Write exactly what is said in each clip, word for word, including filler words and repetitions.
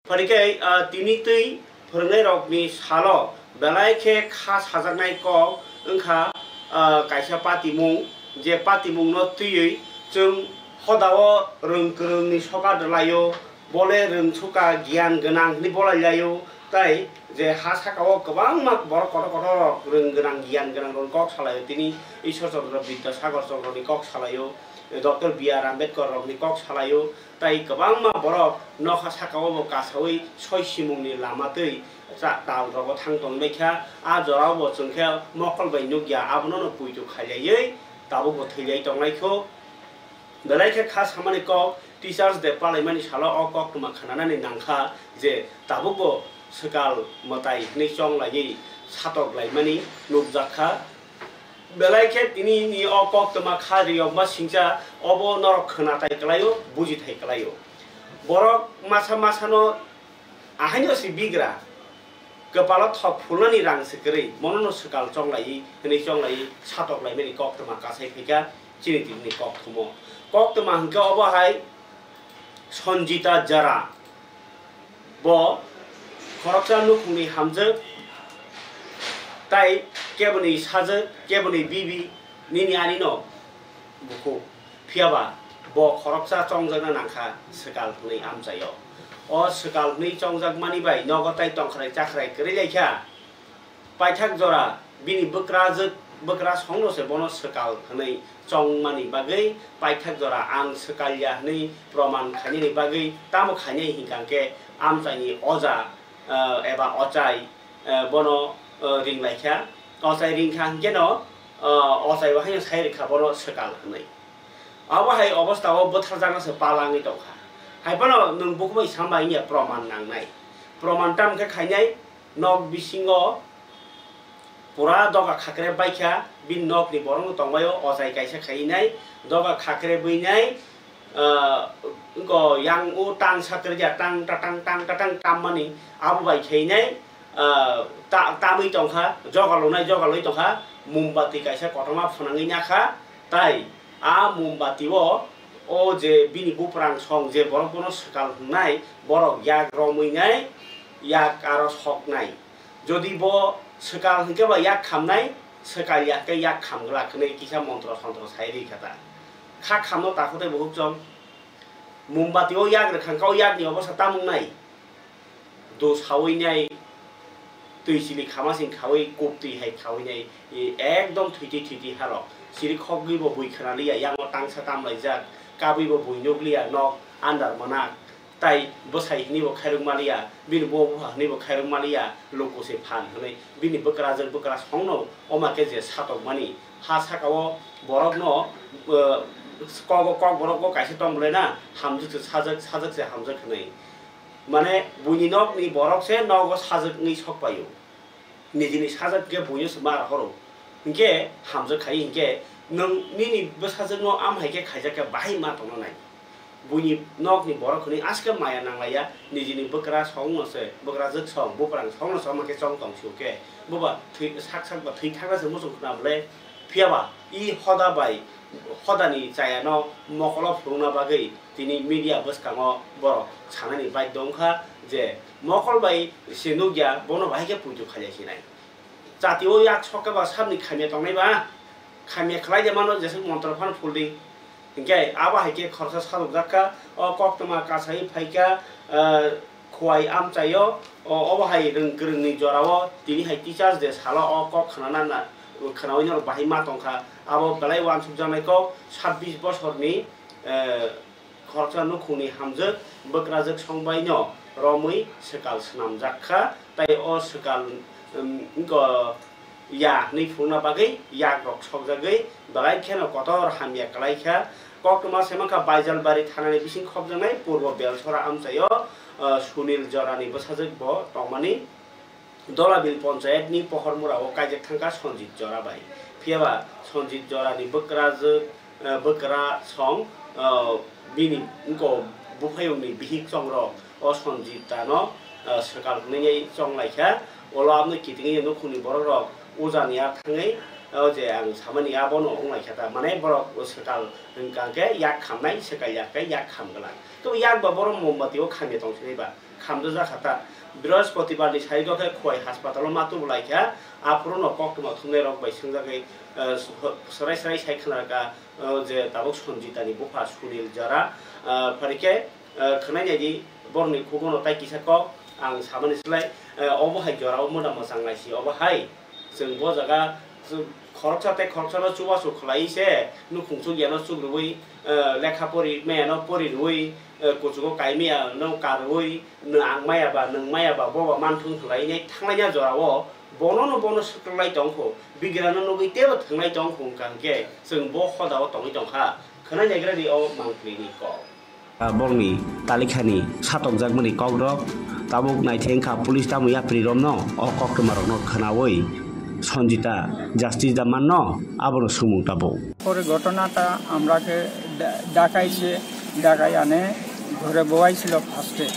Phai khe, ah, tini twi phwrwngnairokni salo belai khe kha sajaknai kok wngkha, ah, kaisa patimung, je patimungno twiwi chwng hodao rwng kwrwngni sokat rwlaio, bole rwngsukha, giyan gwnang hwnwi bolai laio, tai je ha sakao kwbangma borok kotor kotor rok rwng gwnang, giyan gwnang rokni kok salaio, tini Ishwar Chandra Bidyasagar Chandra ni kok salaio, Doctor B R Ambedkar rokni kok salaio, tai kwbangma borok nokha sakao bo kasawi soi simungni lama twi cha-, tal rogo thang tongwi kha. A jorao bo chwng khe mokol bai nukya, abono no puitu khailaiwi tabuk bo thwiwi tongnai kho. Belai khe kha samani kok, Teachers Day palaimani salo o koktwma khnanani nangkha je tabukbo swkal mwtai hwnwi chonglaiwi satok laimani nukjakha. Belai khe tini ni o koktwma kha riyokma singcha, obo norok khwnathai kwlaio, bujithai kwlaio. Borok masa masano ahaino si bigra, kwpalo thok phulnani rang se kwrwi, mono no swkal chonglaiwi, hwnwi chonglaiwi, satok laimani koktwma kasai phaikha chini tini ni koktwmo. Koktwma hwnkhe obo hai Sanjita Jara, bo khoroksa nukhungni hamjwk, tai keboni sajwk, keboni bibi, nini ani no bukhuk. Phiya ba bo khoroksa chongjakna nangkha swkal hwnwi amchaio. O swkal hwnwi chongjakmani bai nogo tai tongkhrai chakrai kwrwi lai kha. Paithak jora bini bwkrajwk, bwkrasongno se bono swkal hwnwi chongmani bagwi paithak jora ang swkal ya hwnwi proman khainani bagwi tamo khainai hinkha khe amchaini oja, ah, eba ochai, ah, bono, ah, ring lai kha. Ochai ring kha hinkhe no, ah, ochai bo haino sai rwkha bono swkal hwnwi. Abo hai obostha o bwtharjakna se pala wngwi tongkha. Hai phano nwng bukubai sambai wngya proman nangnai. Proman tamo khe khainai nok bisingo pura doga khakre baikha, bini nokni borokno tongbaio ochai kaisa khainai, doga khakre bwinai, ah, wngko yang o tang sakre ja tang ta tang tang ta tang tammani abo bai khainai, ah, ta-, tamwi tongkha, jogalonai jogalwi tongkha, mombati kaisa kotorma phwnangwi nyakha, tai a mombati o, o je bini buprang song je borok bono swkal hwngnai, borok yak romwi nai, yak aro soknai. Jodi bo swkal hwnkhe ba yak khamnai, swkal ya hwnkhe yak kham glak hwnwi kisa montro sontro sai rwi kha ta. Kha khamno takho tei buhuk chong. Mombati o yak rwkha hwnkhe o yakni obostha tamo wngnai? Do sawi nai, twi chili khama sing khawi, kup twi hai khawi nai, e, ekdom thwitwi thwitwi harok. Chiri khogwi bo bui khna liya, yango tangsa tamlaijak, kabwi bo bui nuk liya, nok andar manak. Tai bwsai hwnwi bo khairok maliya, bini bo bupha hwnwi bo khairok maliya, luku se phan hwnwi bini bwkrajwk bwkrasongno oma khe je satokmani ha sakao borokno, eh, kogo kok borok bo kaisa tong bwlai na, hamjwk se sajwk, sajwk se hamjwk hwnwi. Mane buini nokni borok se nogo sajwk wngwi sok paio. Nijini sajak khe buino se mar horo. Hinkhe hamjak khai hinkhe nwng nini bwsajwkno am hai khe khaijak khe bahai ma tongna nai. Buini nokni borok hwnwi aske maya nanglaiya, nijini bwkra songno se, bwkrajwk song, buprang songno se omo khe chong tong sio khe. Boba thwi, sak sak ba thwi thangna se muchung khna bwle. Phiya ba i hoda bai hodani chayano mokolo phurungna bagwi tini media bwskango borok sanani baidhyo wngkha je mokol bai se nukya, bono bahai khe puitu khailai sinai. Jati o yak sok khe ba sabni khamya tongnai ba, khamya khlai de mano jeswk montro phano phul di. Hinkhe abo hai khe khoroksa salokjak kha, o koktwma kasai phai kha, ah, Khowai amchaio, o, obo hai rwng kwrwngni jorao tini hai Teachers Day salo o kok khnana na, khnaui norok bahai ma tongkha. Abo belai uansukjaknai kok, sabbish bosorni, eh, khoroksa nukhungni hamjwk, bwkrajwk songbaino romwi swkal swnamjak kha, tai o swkal, um, wngkha ya hwnwi phunukna bagwi yakrok sokjagwi belai kheno kotor hamya kwlai kha. Koktwma se mankha Baijalbari thanani bising khopjaknai Purbo Belsora amchaio, uh, Sunil Jorani bwsajwk bo tongmani. Dolabil ponchayatni Pohormurao kaijak thangkha Sanjit Jora bai. Phiyaba Sanjit Jorani bwkrajwk, eh, bwkra song, eh, bini wngko buphayungni bihik chongrok o Sanjitano, eh, swkal hwnwi chonglaikha. Ulo aboni kitingwi nukhungni borokrok ujani yak thangwi, o je ang samani abono wnglaikha ta. Mane borok swkal hwnkha khe yak khamnai, swkal yak khe yak kham glak. Tei yak ba borok mombati o khamya tongsinai ba. Khamjak kha ta. Brihospatibar ni saigo khe Khowai haspatalo ma tubu lai kha. Aphuru no koktwma thumnai rok bai swngjagwi, eh, srai srai sai khna kha, eh, je tabuk Sanjita ni bupha Sunil Jora, eh, phari khe, eh, khwnai nai di borok ni khugo no tai kisa kok ang samani slai, eh, obo hai jora o moda mwchang lai si obo hai. Chwng bo jaga, chwng khoroksa tei khoroksano chubachu khlaiwi se nukhung chukya no chukrwui, eh, lekha pori maya no pori rwui, eh, kuchugo kai maya no karwi, nwng ang maya ba, nwng maya ba, bo ba manthung khlaiwi nai thanglaina jorao bono no bono swkang lai tong kho, bigrano nugwi teibo thwnglai tong kho, wngkha hwnkhe chwng bo hoda o tongwi tong kha, khwnai naigra di o mangpili ni kok. Borokni talikhani satokjakmani kokrok tabuk naithai wngkha police tamo yapri romno o koktwma rokno khwnawi Sanjita justice da manno abono swngmung tabuk. পরে ঘটনাটা আমরাকে ডা- ডাকাইছে, ডাকাই আনে ঘরে বওয়াইছিল ফার্স্টে,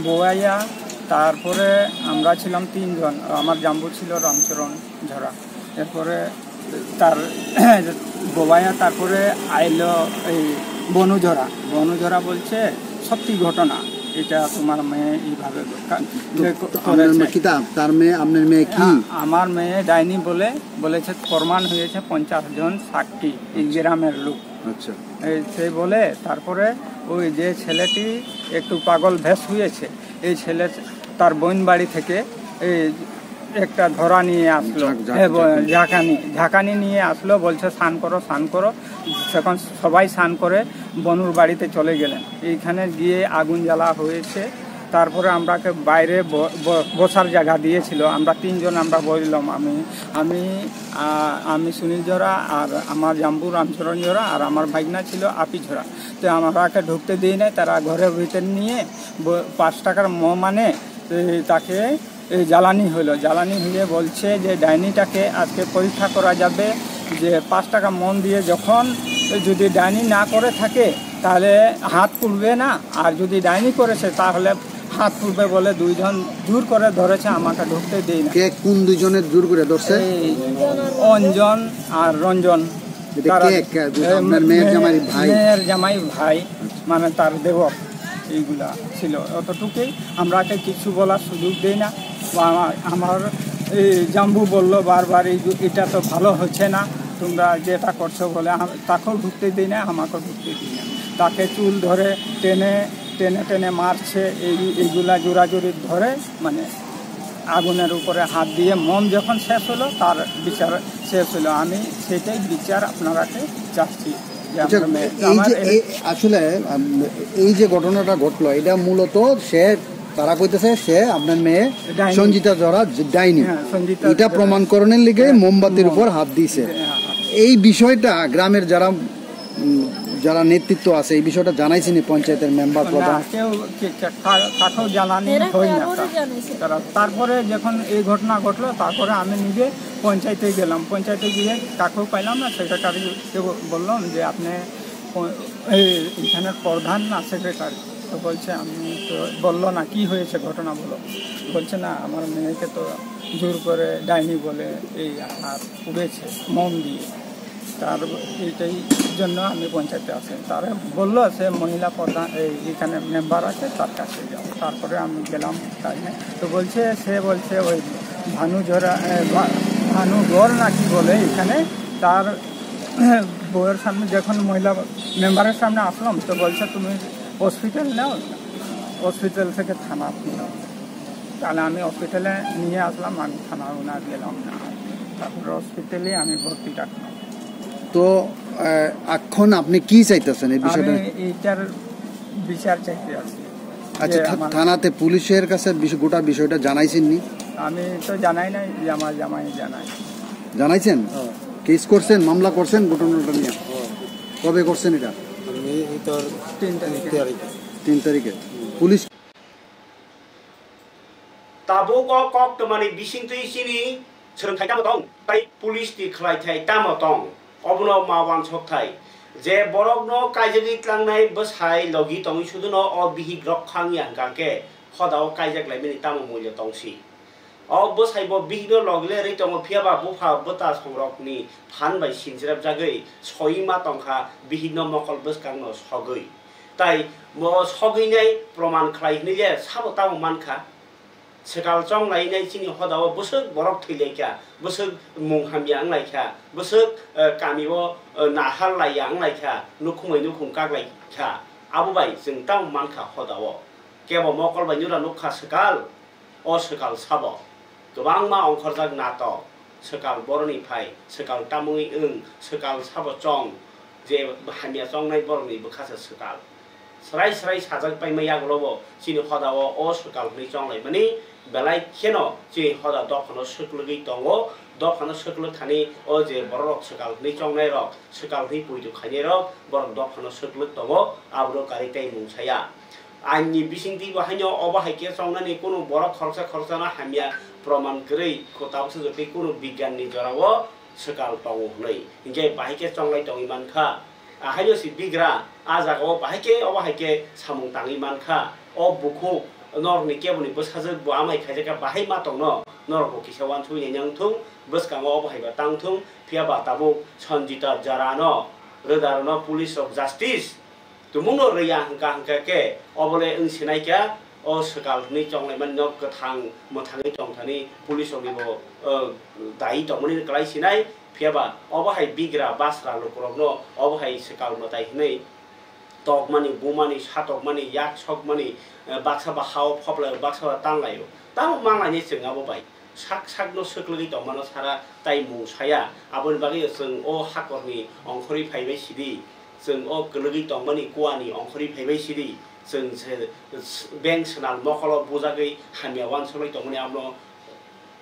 বওয়াইয়া তারপরে আমরা ছিলাম তিনজন, আমার জাম্বু ছিল রামচরণ ঝরা। এরপরে তার বোবাইয়া তারপরে আইলো এই বনুঝরা। বনুঝরা বলছে, "সত্যি ঘটনা, এটা তোমার মেয়ে এইভাবে কা- তো, ইয়ে ক- তো আপনার করেছে।" মেয়ে কিতা? তার মেয়ে, আপনার মেয়ে কি? হ্যাঁ, আমার মেয়ে ডাইনি বলে, বলেছে, প্রমাণ হয়েছে পঞ্চাশ জন সাক্ষী, এই গ্রামের লোক। আচ্ছা। এই সেই বলে তারপরে ওই যে ছেলেটি একটু পাগল ভেষ হয়েছে, এই ছেলে তার বোন বাড়ি থেকে এই একটা ধরা নিয়ে আসলো। ঝাঁক-, ঝাঁক-, এ, ব-, ঝাঁকানি। ঝাঁকানি, ঝাঁকানি নিয়ে আসলো, বলছে, "স্নান করো, স্নান করো।" তখন সবাই স্নান করে বনুর বাড়িতে চলে গেলেন। এইখানে গিয়ে আগুন জ্বালা হয়েছে। তারপরে আমরাকে বাইরে ব-, ব-, বসার জায়গা দিয়েছিল। আমরা তিনজন আমরা বসলাম। আমি, আমি, আ, আমি সুনীল ঝরা আর আমার জাম্বু রামচরণ ঝরা আর আমার ভাগনা ছিল আপি ঝরা। তো আমরাকে ঢুকতে দিয়ে নেয়, তারা ঘরের ভিতরে নিয়ে ব-, পাঁচ টাকার মোম আনে, এ, তাকে, এ, জ্বালানি হলো। জ্বালানি হয়ে বলছে যে ডাইনিটাকে আজকে পরীক্ষা করা যাবে, যে পাঁচ টাকা মোম দিয়ে যখন যদি ডাইনি না করে থাকে, তাহলে হাত পুড়বে না, আর যদি ডাইনি করেছে, তাহলে হাত পুড়বে বলে দুইজন জোর করে ধরেছে, আমাকে ঢুকতে দেয় না। কে কোন দুইজনের জোর করে ধরছে? এই অঞ্জন আর রঞ্জন। এটা তারা, কে, কে? এ, আপনার মেয়ের মে-, জামাই ভাই? মেয়ের জামাই ভাই, আচ্ছা। মানে তার দেবর, এইগুলা ছিল। অতটুকুই, আমরাকে কিছু বলার সুযোগ দেয় না। বা আমার, আমার এই জাম্বু বলল বারবার, "এই যে, এটা তো ভালো হচ্ছে না, তোমরা যেটা করছো," বলে, আম-, তাকেও ঢুকতে দেয় না, আমাকেও ঢুকতে দেয় না। তাকে চুল ধরে টেনে, টেনে, টেনে মারছে, এই, এইগুলা জোরাজুরি ধরে, মানে, আগুনের উপরে হাত দিয়ে মোম যখন শেষ হলো, তার বিচার শেষ হলো। আমি সেটাই বিচার আপনারাকে চাচ্ছি যে আচ্ছা, আমরা মে-, এই আমার যে, এ- এই, আসলে, আম, এই যে ঘটনাটা ঘটলো, এটা মূলত সে, তারা কইতেছে সে আপনার মেয়ে ডাইনি। সঞ্জিতা জরা যে ডাইনি। হ্যাঁ, সঞ্জিতা এটা জরা। প্রমাণ করানোর লিগে হ্যাঁ, মোমবাতির মোম। উপর হাত দিছে। হ্যাঁ, হ্যাঁ। এই বিষয়টা গ্রামের যারা উম, যারা নেতৃত্ব আছে, এই বিষয়টা জানাইছেনি পঞ্চায়েতের মেম্বার, না, প্রধান? কেউ কে-, কে-, কা-, কাকেও জানানি এরা হয় না। কাউরে জানাইছে? তারা, তারপরে যখন এই ঘটনা ঘটলো, তারপরে আমি নিজে পঞ্চায়েতে গেলাম। পঞ্চায়েতে গিয়ে কাকেও পাইলাম না, সেক্রেটারিকে ব-, বললাম যে, "আপনি প-, এই এখানে প্রধান না সেক্রেটারি?" তো বলছে, "আমি তো," বললো না, "কি হয়েছে ঘটনা বলো।" বলছে, "না, আমার মেয়েকে তো জোর করে ডাইনি বলে এই হাত পুড়েছে মোম দিয়ে।" তার এইটাই জন্য আমি পঞ্চায়েতে আসি। তারা বললো, "সে মহিলা প্রধান, এই এখানে মেম্বার আছে, তার কাছে যাও।" তারপরে আমি গেলাম, তাই না? তো বলছে, সে বলছে, ওই ভানুঝরা, এ, ভা-, ভানুগড় নাকি বলে এখানে, তার বউয়ের সামনে যখন মহিলা মেম্বারের সামনে আসলাম, তো বলছে, "তুমি হসপিটাল নাও, হসপিটাল থেকে থানা নাও।" তাহলে আমি হসপিটালে নিয়ে আসলাম, আমি থানাও না গেলাম না, তারপরে হসপিটালে আমি ভর্তি রাখলাম। তো, আহ, এখন আপনি কি চাইতেছেন এই বিষয়টা? আমি এইটার বিচার চাইতে আছি। আচ্ছা, যে থা-, আমার থানাতে পুলিশের কাছে বিষ-, গোটা বিষয়টা জানাইছেননি? আমি তো জানাই নাই, যে আমার জামাই জানাই। জানাইছেন? হ্যাঁ। কেস করছেন, মামলা করছেন ঘটনাটা নিয়ে? হ্যাঁ। কবে করছেন এটা? আমি এই তোর তিন তারিখে। তিন তারিখে। তিন তারিখে। Police Tabuk o koktwmani bisingtwi chini swrwngthai tamo tong? Tai police ni khwlaithai tamo tong? Obono ma uansuk thai. Je borokno kaijagwi tlangnai bwsai logi tongwi suduno o bihik rok khang ya hwnkha khe hoda o kaijak laimani tamo mulya tong si? O bwsai bo bihikno logi le rwi tongo, phiya ba bupha bwta songrokni phan bai sinchirap jagwi soi ma tong kha bihikno mokol bwskangno sogwi. Tai mo sogwinai proman khlai hinwi je sabo tamo mankha. Swkal chonglainai chini hodao bwswk borok thwilaikha, bwswk mung hamya wnglaikha, bwswk, eh, kamio, eh, nahar laiya wnglaikha, nukhungwi nukhung kaklaikha. Abo bai chwng tamo mankha hodao. Kebo mokol bai nura nukha swkal, o swkal sabo. Kwbangma ongkhorjak natok, swkal boroni phai, swkal tamungwi wng, swkal sabo chong, je hamya chongnai borokni bwkha se swkal. Srai srai sajak paima yagulo bo chini hodao o swkal hwnwi chonglaimani belai kheno chini hoda dophano swklwgwi tongo. Dophano swklwk thani o je bororok swkal hwnwi chongnairok, swkal hwnwi poito khainairok, borok dophano swklwk tongo, abono karwi tei mung saya. Aini bisingtwi bo haino obo hai khe chongnani kunu borok khoroksa khoroksano hamya proman kwrwi, kho tabuksa jotoi kunu bigyanni jorao swkal tongo hwnwi. Hinkhe bahai khe chonglai tongwi mankha. Ahaino si bigra, a jagao bahai khe obo hai khe samung tangwi mankha. O bukhuk norokni keboni bwsajwk bo amai khaijakha bahai ma tongno, norokbo kisa uansukya nangthung, bwskango obo haiba tangthung, phiyaba tabuk Sanjita Jara no, Rwda rwno police rok justice tumungno rwya hwnkha hwnkha khe obole wng sinai kha, o swkal hwnwi chonglaimani no kwthang mwthangwi tongthani police rokni bo, o, dayi tongmani kwlai sinai. Phiyaba obo hai bigra basra lukurokno obo hai swkal mwtai hwnwi tokmani, bumani, satokmani, yak sokmani, eh, baksa ba hao phoplaio, baksa ba tanlaio. Tamo manlainai chwng abo bai sak sakno swklwgwi tongmano sara tai mung saya. Aboni bagwi chwng o hakorni ongkhorwi phaibai sidi, chwng o kwlwgwi tongmani kuani ongkhorwi phaibai sidi, chwng se, s-, beng swnal mokolo bujagwi hamya uansuknai tongmani abono.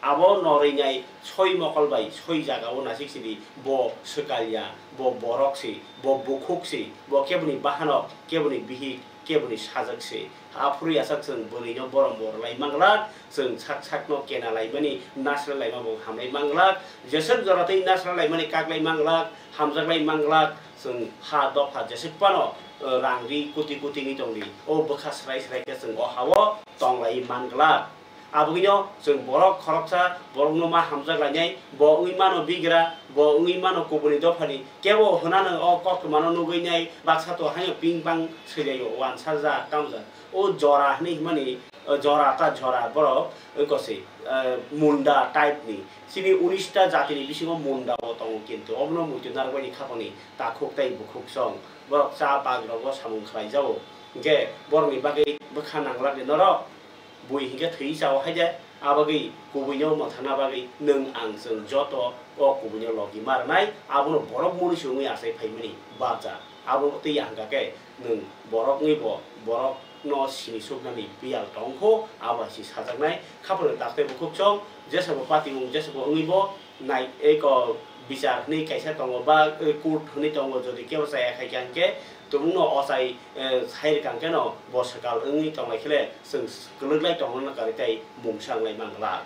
Abo norwinai soi mokol bai soi jagao nasik sidi, bo swkal ya, bo borok si, bo bukhuk si, bo keboni bahanok, keboni bihik, keboni sajak se. Aphuru yachak chwng bwrwino borom bo rwlai manglak, chwng sak sakno kena laimani nasra laima bo hamlai manglak, jeswk jora tei nasra laimani kaklai manglak, hamjaklai manglak, chwng ha dopha jeswk phano, eh, rang ri koti koti wngwi tongdi. O bwkha srai srai khe chwng o hao tonglai manglak. Abogwino chwng borok khoroksa borokno ma hamjak lainai, bo wngwi mano bigra, bo wngwi mano kubuni dophani, kebo hwnano o koktwmano nugwi nai, baksa to haino ping pang swilaio, uansarjak, tamjak. O jora hwnwi hwnmani, o jora ta jora borok, wngkha se, eh, munda type ni. Chini unis ta jatini bisingo munda bo tongo, kintu obono muitu narwkbaini khapangni takhuk tei bukhuk song. Borok cha bag rogo samung khlai jago. Hinkhe borokni bagwi bwkha nanglak ni norok. Bui hinkhe thwi chao hai de, abagwi kubuino mwthangna bagwi nwng ang chwng joto o kubuino logi ma rwnai, abono borok muni se wngwi achai phaimani barja. Abo twi ya hwnkha khe nwng borok wngwi bo borokno sini suknani biyal tong kho, abo hai se sajaknai. Khapang daktai bukhuk chong, jesa bo pati wng, jesa bo wngwi bo nai eko bichar hwnwi kaisa tongo ba, eh, court hwnwi tongo, jodi kebo chaya khai khe, hwnkhe tumungno ochai, eh, sai rwkha hwnkhe no bo swkal wngwi tonglai khe le chwng kwlwklai tongna nang kari tei mungsa wnglai manglak.